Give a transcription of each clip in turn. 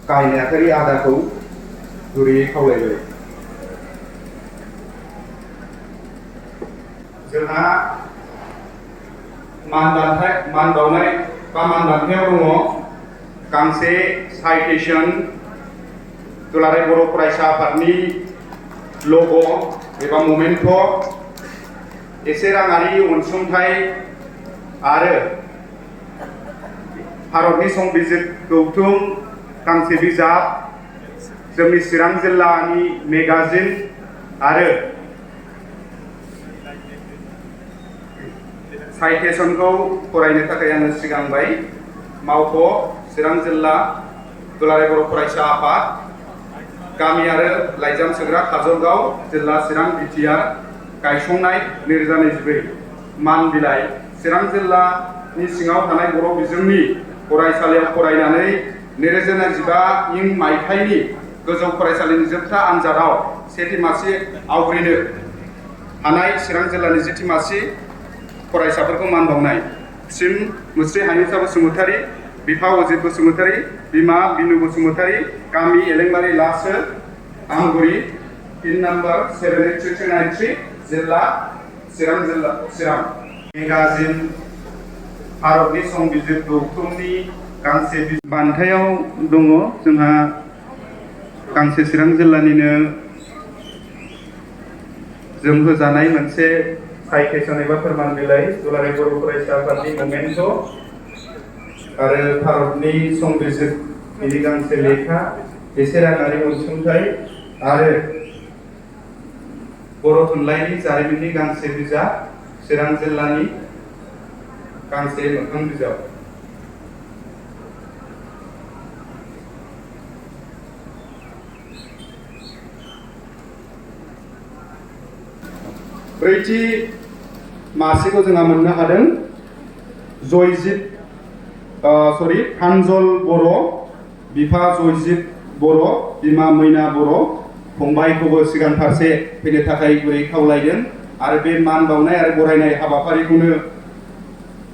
गाहाय नेहाथारि आदाखौ गुरैयै खावलायबाय। जोंहा मान बावनाय बा मान बान्थायाव दङ गांसे साइटेसन दुलाराय बर' फरायसा आफादनि लग' एबा ममेन्ट', एसे राङारि अनसुंथाइ आरो भारतनि संबिजिर गौथुम गांसे बिजाब, जोंनि चिरां जिल्लानि मेगाजिन आरो साइटेसनखौ फरायनो थाखाय आङो सिगांबाय। मावख' चिरां जिल्ला दुलाराय बर' फरायसा आफाद, गामि आरो लाइजाम सोग्रा काजलगाव, जिल्ला चिरां बिटिआर, गायसंनाय 2024। मान बिलाइ चिरां जिल्लानि सिङाव थानाय बर' बिजोंनि फरायसालियाव फरायनानै 2015 मायथाइनि गोजौ फरायसालिनि जोबथा आनजादाव सेथि मासि आवग्रिनो हानाय चिरां जिल्लानि जिथि मासि फरायसाफोरखौ मान बावनाय। सिम मुस्रि हायुंसा बसुमतारी, बिफा अजित बसुमतारी, बिमा बिनु बसुमतारी, गामि एलेंबारि लासो आमगुरि, पिन नाम्बार 783293, जिल्ला चिरां मेगाजिन भारतनि संबिजिर गौथुमनि गांसे बान्थायाव दङ जोंहा गांसे चिरां जिल्लानिनो जों होजानाय मोनसे साइटेसन एबा फोरमान बिलाइ, दुलाराय बर' फरायसा आफादनि ममेन्ट' आरो भारतनि संबिजिरनि गांसे लेखा, एसे राङारि अनसुंथाइ आरो बर' थुनलाइनि जारिमिननि गांसे बिजाब, चिरां जिल्लानि गांसे मोखां बिजाब। ब्रैथि मासिखौ जोंहा मोननो हादों प्रान्जल बर', बिफा जयजित बर', बिमा मैना बर', फंबायखौबो सिगां फारसे फैनो थाखाय गुरै खावलायदों आरो बे मान बावनाय आरो बरायनाय हाबाफारिखौनो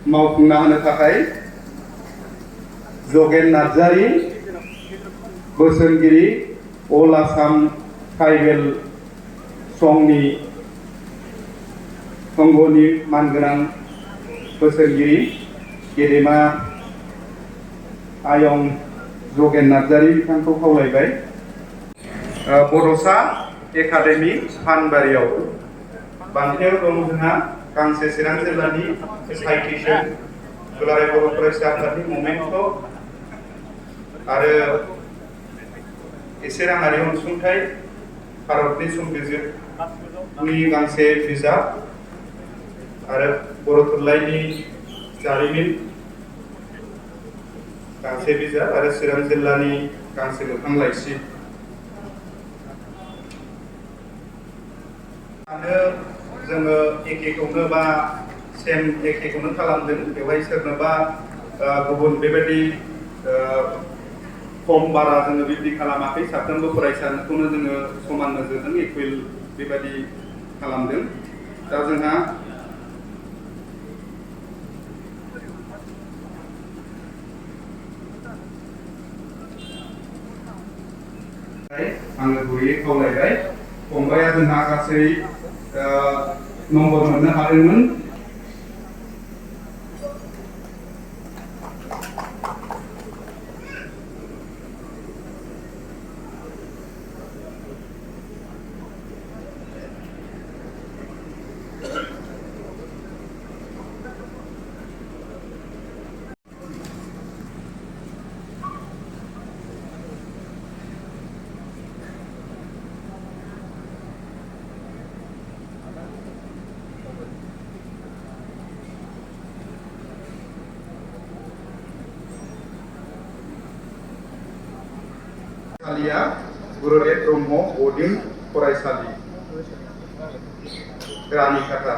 मावफुंना होनो थाखाय जगेन नार्जारि, बोसोनगिरि, अल आसाम ट्राइबेल संघनि मानगोनां बोसोनगिरि गेदेमा आयं जगेन नार्जारि बिथांखौ खावलायबाय। बड'सा एकाडेमि फानबारियाव बान्थायाव दं जोंहा गांसे चिरां जिल्लानि साइटेसन दुलाराय बर' फरायसा आफादनि ममेन्ट' आरो एसे राङारि अनसुंथाइ, भारतनि संबिजिरनि गांसे बिजाब आरो बर' थुनलाइनि जारिमिन गांसे बिजाब आरो चिरां जिल्लानि गांसे मोखां लाइसि। जोङो एखेखौनो बा एखेखौनो खालामदों, बेवहाय सोरनोबा गुबुन बेबायदि खम बारा जोङो बिब्दि खालामाखै। साफ्रोमबो फरायसाखौनो जोङो समान नोजोरजों इकुवेल बेबायदि खालामदों। दा जोंहा आङो गुरैयै खावलायबाय। फंबाया जोंहा गासै नम्बर मोननो हादोंमोन। गुरुदेव ब्रह्म बदिं फरायसालि रानिखाता।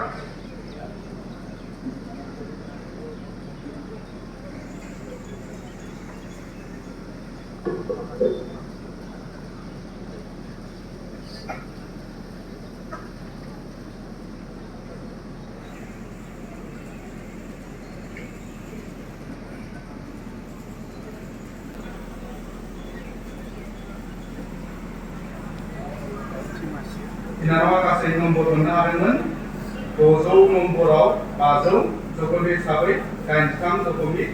बिनानावा गासै नम्बर मोननो हादोंमोन 600 नम्बराव 500 जौखोन्दो हिसाबै 83.33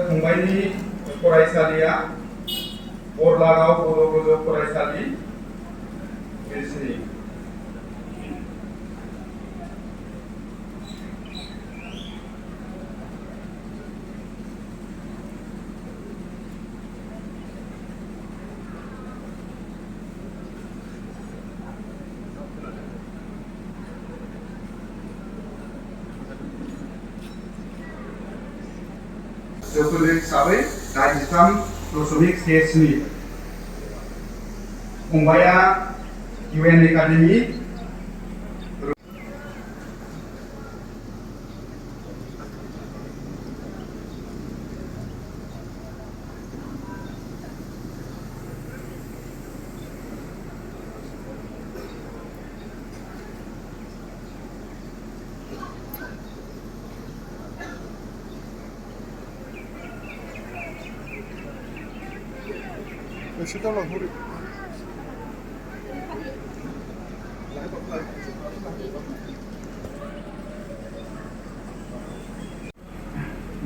फंबायनि फरायसालिया बरलागाव बर' गोजौ फरायसालि बिजनि जौखोन्दो हिसाबै 83.17 फंबाया UN academy Işık alan huri.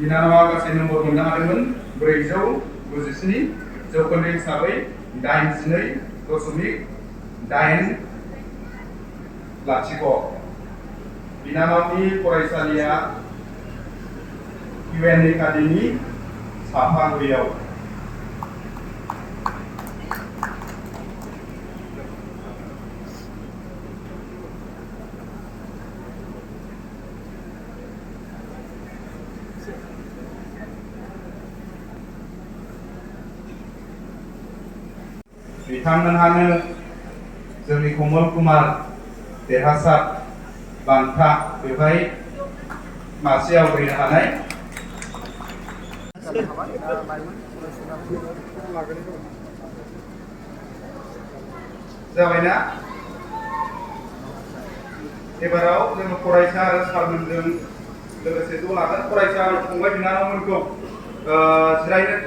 बिनानावा गासै नम्बर मोननो हादोंमोन 497 जौखोन्दो हिसाबै 82.80 बिनानावनि फरायसालिया UN एकाडेमि साफागुरियाव बिथांमोनहानो जोंनि कमल कुमार देरहासार बान्था बेवहाय मासि आवग्रिनो हानाय जाबायना एबाराव जोङो फरायसा आरो सारमोनजों लोगोसे ज' लागोन फरायसा फंबाय बिनानावमोनखौ जिरायनो